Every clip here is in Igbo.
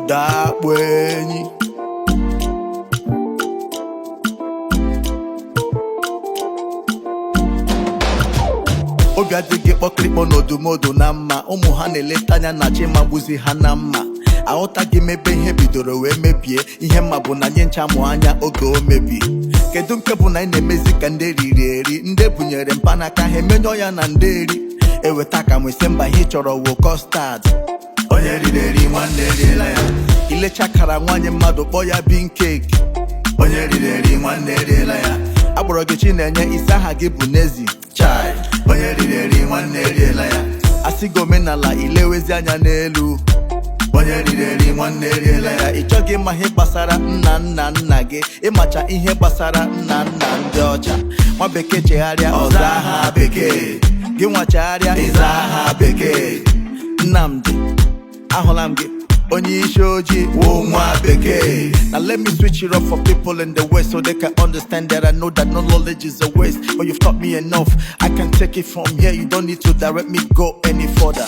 Ụda akpụ enyi. Obi adịghị kpọkịrịkpọ n'odumodu na mma. Ụmụ ha na-eleta anya na chi magbuzi ha na mma. Aghọtaghị m ebe ihe bidoro wee mebie. Ihe mma bụ na nye ncha mụ anya oge o mebi. Kedu nke bụ na anyị na-emezi ka ndị riri eri, ndị bunyere mpanaka ha emenyọ ya na ndị eri eweta ka nwesị mba ihe ị chọrọ wụ custard. Onye riri eri nwanne eriela ya. Ilecha kara nwaanyị mmadụ kpọọ ya bean cake. Onye riri eri nwanne eriela ya. Akpọrọ gị Chinenye, isi aha gị bụ Nezi chai. Onye riri eri nwanne eriela ya. Asị gị omenala ilewezi anya n'elu. Onye riri eri nwanne eriela ya. Ị chọghị ịma ihe gbasara nna nna nna gị, ịmacha ihe gbasara nna nna ndị ọcha. Nwa bekee chegharịa, ọza aha bekee. Gị nwa chegharịa, ịza aha bekee. Nnamdi, ahụla m gị, onye isi ojii wụ nwa bekee. Now let me switch it up for people in the West so they can understand that I know that no knowledge is a waste. But you've taught me enough, I can take it from here. You don't need to direct me go any further.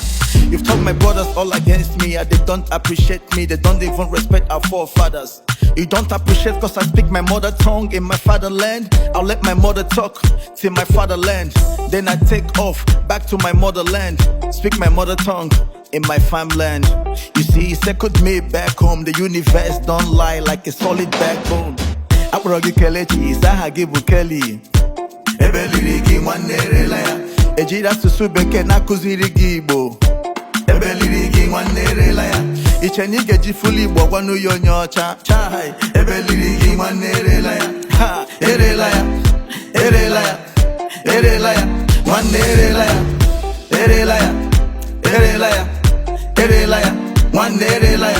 You've taught my brothers all against me, and they don't appreciate me. They don't even respect our forefathers. You don't appreciate 'cause I speak my mother tongue in my fatherland. I'll let my mother talk till my fatherland. Then I take off back to my motherland. Speak my mother tongue in my farmland. You see, second me back home. The universe don't lie like a solid backbone. Akpọrọ gị Kelechi, isi aha gị bụ Kelly. Ebe liri gị nwanne erela ya. Ejiri asụsụ bekee na-akụziri gị Igbo. Ebe liri gị nwanne erela ya. Iche na ị ga-eji fụlụ Igbo gwanụ ya onye ọcha. Chai, ebe liri gị nwanne erela ya. Ha, erela ya, erela ya, erela ya, nwanne erela ya, erela ya, erela ya, erela ya, nwanne erela ya.